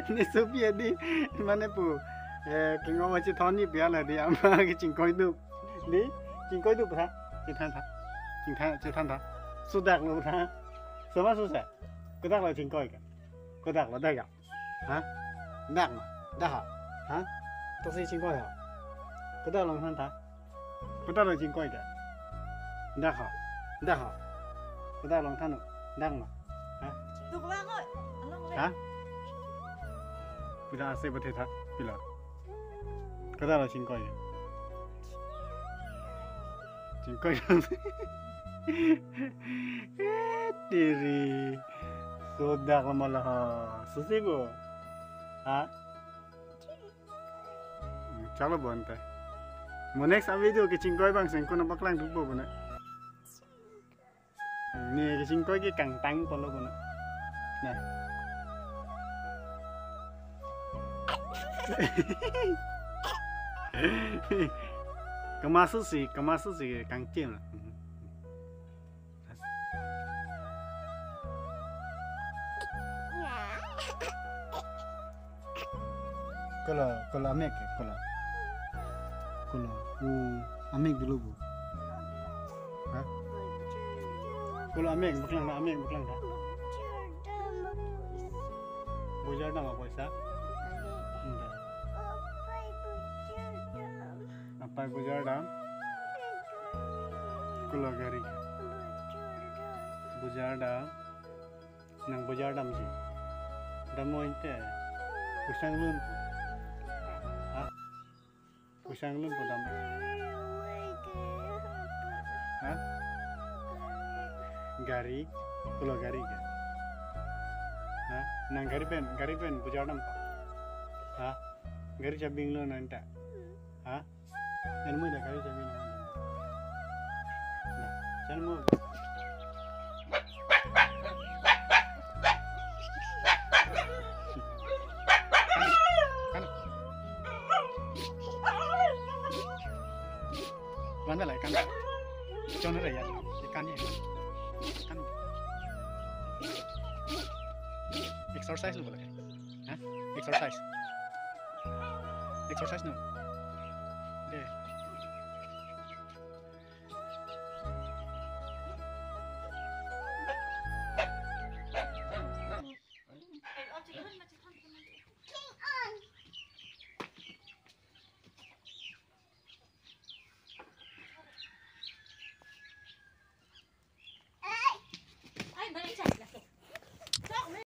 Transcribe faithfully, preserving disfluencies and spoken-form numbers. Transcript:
Ne sopi adi mane pu, eh, kingong ma chethon ni pia la di ama kechingkoi dup. Di, chingkoi dup tha. Chethan tha. Chingthan, chethan tha. Sudak lo tha. Sama susa. Kodak lo chingkoi ke? Kodak lo dak ya? Ha? Dak ma? Dak ha? Ha? Tosi chingkoi ha? Kodak lo than tha. Kodak lo chingkoi ke? Dak ha? Dak ha? Kodak lo than? Dak ma? Ha? Duk la ko. Along le. Ha? Pila ase bathe tha, pila. Kodak lo chingkoi ke? Chingkoi. Eh, tiri. Sudak lo mala ha. Susi bo. Ha? Hmm, chalo bonta. Mo next a video kechingkoi bang sengko na paklang dupo bona. Ne kechingkoi ke kangtang polo bona. Nah. Kamasu si, kamasu si kangchin. Kolo, kolo amek, kolo. Kolo, u amek dulu bu. Ha? Kolo amek, baklang na amek, baklang na. Bojar dam apoisa? Enggak. Apai bojar dam? Kolo gari. Bojar dam. Nang bojar damji. Dam mo inte. Kusang lun. Ha? Kusang lun po dam. Ha? Gari, kolo gari ke? Ha? Nang gari pen, gari pen bojar dam pa? Ha? Gari chabi inglo nang ta? Ha? En mo da gari chabi inglo nang ta? Na, chan mo. Kan. Van da lai kan. Chon re ya. Kan ya. Kan. Exercise lo boleh. Ha? Exercise. Exercise no.